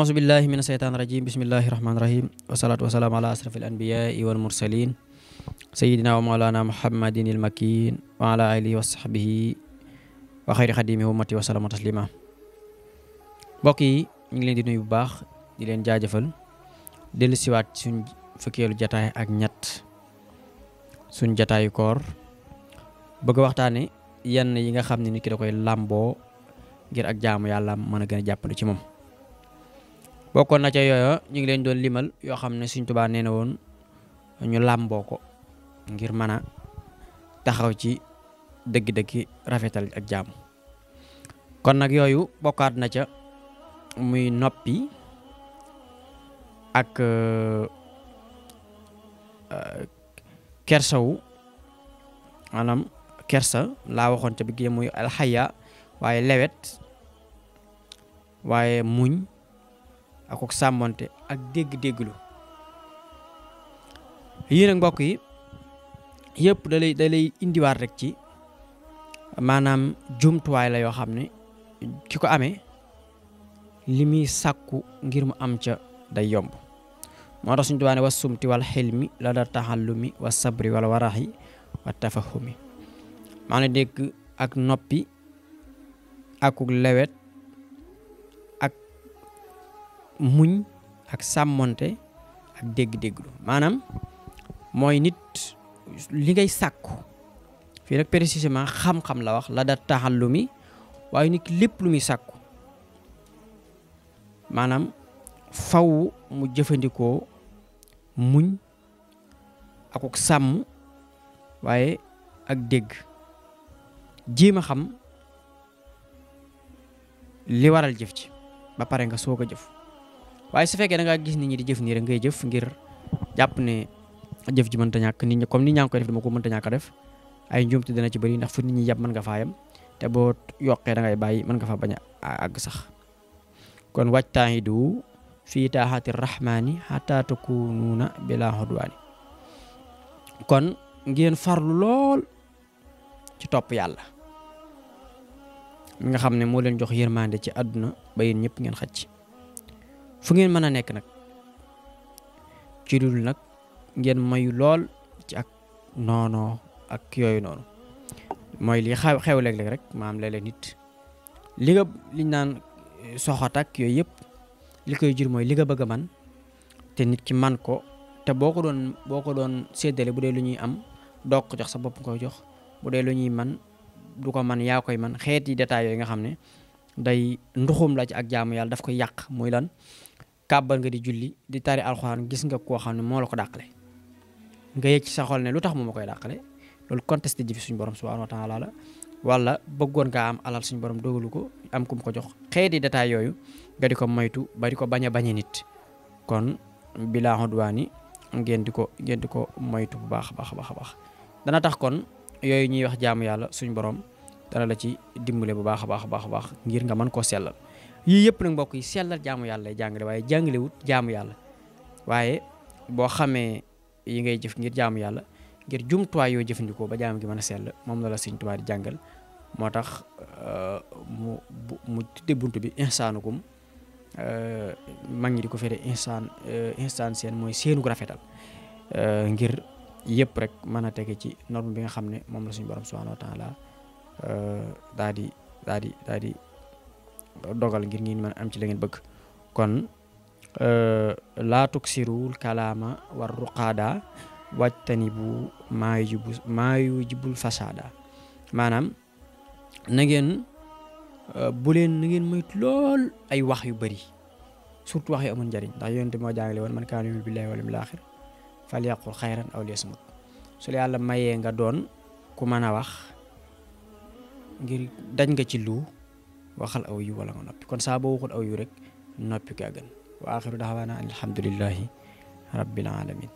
أعوذ بالله من الشيطان الرجيم بسم الله الرحمن الرحيم والصلاة والسلام على أشرف الأنبياء والمرسلين سيدنا ومولانا محمد المكين وعلى آله وصحبه وخير خديمه أمتي وسلم تسليما. mbokk yi ñu ngi leen di nuyu bu baax di leen jaajëfal dellu siwaat suñ fukkeelu jataay ak ñett suñ jataayu koor bëgg waxtaane yenn yi nga xam ne nit ki da koy làmboo ngir ak jaamu yàlla mën a gën a jàppale ci moom. bokkoon na ca yooyu ñu ngi leen doon limal yoo xam ne Sëriñ Tuubaa nee na woon ñu làmboo ko ngir mën a taxaw ci dëgg-dëgg rafetal ak jaamu. kon nag yooyu bokkaat na ca muy noppi ak kersawu maanaam kersa laa waxoon ca bi muy alxaya waaye lewet waaye muñ ak sàmmonte ak dégg-dégglu yii nag mbokk yi yëpp da lay indiwaat rek ci maanaam jumtuwaay la yoo xam ne ki ko amee li muy sàkku ngir mu am ca day yomb. moo tax suñu tubaab ne was sumti wal xilmi la da taxallumi wa sabri wala waraxi wa tafahumi maanaam dégg ak noppi akuk lewet ak muñ ak sàmmonte ak dégg-dégglu maanaam mooy nit li ngay sàkku fii nag précisément xam-xam la wax la da taxallumi waaye nit lépp lu muy sàkku maanaam faw mu jëfandikoo muñ akuk sàmm waaye ak dégg jéem a xam li waral jëf ci ba pare nga soog a jëf waaye su fekkee da ngaa gis nit ñi di jëf nii rek ngay jëf ngir jàpp ne jëf ji mënta ñàkk nit ñi comme nit ñaa ngi koy def dama ko mënta ñàkk a def ay njuumte dina ci bëri ndax fu nit ñi yàpp mën nga faa yam te boo yokkee da ngay bàyyi mën nga fa bañ a àgg sax kon wajtaahidu fii taaxati rahmaani xataa takunuuna bilaa xudwaani kon ngeen farlu lool ci topp yàlla mi nga xam ne moo leen jox yërmande ci àdduna ba yéen ñëpp ngeen xaj ci fu ngeen mën a nekk nag ci dul nag ngeen mayu lool ci ak noonoo ak yooyu noonu mooy li xew léeg-léeg rek maam léeg-léeg nit liñ naan soxot ak yooyu yëpp li koy jur mooy li nga bëgg a man te nit ki man ko te boo ko doon séddale bu dee lu ñuy am doog ko jox sa bopp koy jox bu dee lu ñuy man du ko man yaa koy man xeeti détails yooyu nga xam ne day nduxum la ci ak jaamu yàlla daf koy yàq muy lan kàbbal nga di julli di tari alxuraan gis nga koo xam ne moo la ko dàqale nga yëg ci sa xol ne lu tax moo ma koy dàqale loolu contesté ji fi suñu borom subhanahu wa taala la wala bëggoon ngaa am alal suñu borom dogalu ko am ku mu ko jox xeeti détails yooyu nga di ko moytu ba di ko bañ a nit kon bilaa xudwaani ngeen di ko moytu bu baax a baax dana tax kon yooyu ñuy wax jaamu yàlla suñu borom dana la ci dimbale bu baax a baax ngir nga mën koo sellal yii yëpp nag mbokk yi sellal jaamu yàlla lay jàngale waaye jàngalewut jaamu yàlla waaye boo xamee yi ngay jëf ngir jaamu yàlla ngir jumtuwaay yoo jëfandikoo ba jaamu gi mën a sell moom la Sëriñ Tuubaa di jàngal moo tax mu tudde bunt bi insaanukum mag ñi di ko fere insaan seen mooy seenu rafetal ngir yëpp rek mën a tege ci norme bi nga xam ne moom la suñu borom subhanahu wa taala daa di dogal ngir ngeen mën am ci la ngeen bëgg kon laa tuksirul kalaama war ruqaada wajtanibu maa yujibul fasada maanaam na ngeen moytu lool ay wax yu bari surtout wax yu amul njariñ ndax yonent moo jàngale woon man kaana yu'minu billaahi wal yawmil aaxir falyaqul xayran aw liyasmut su la yàlla mayee nga doon ku mën a wax ngir dañ nga ci lu waxal aw yu wala nga noppi kon saa boo waxul aw yu rek noppi kaa gën wa aaxiru da'waanaa alhamdulillahi rabbil aalamiin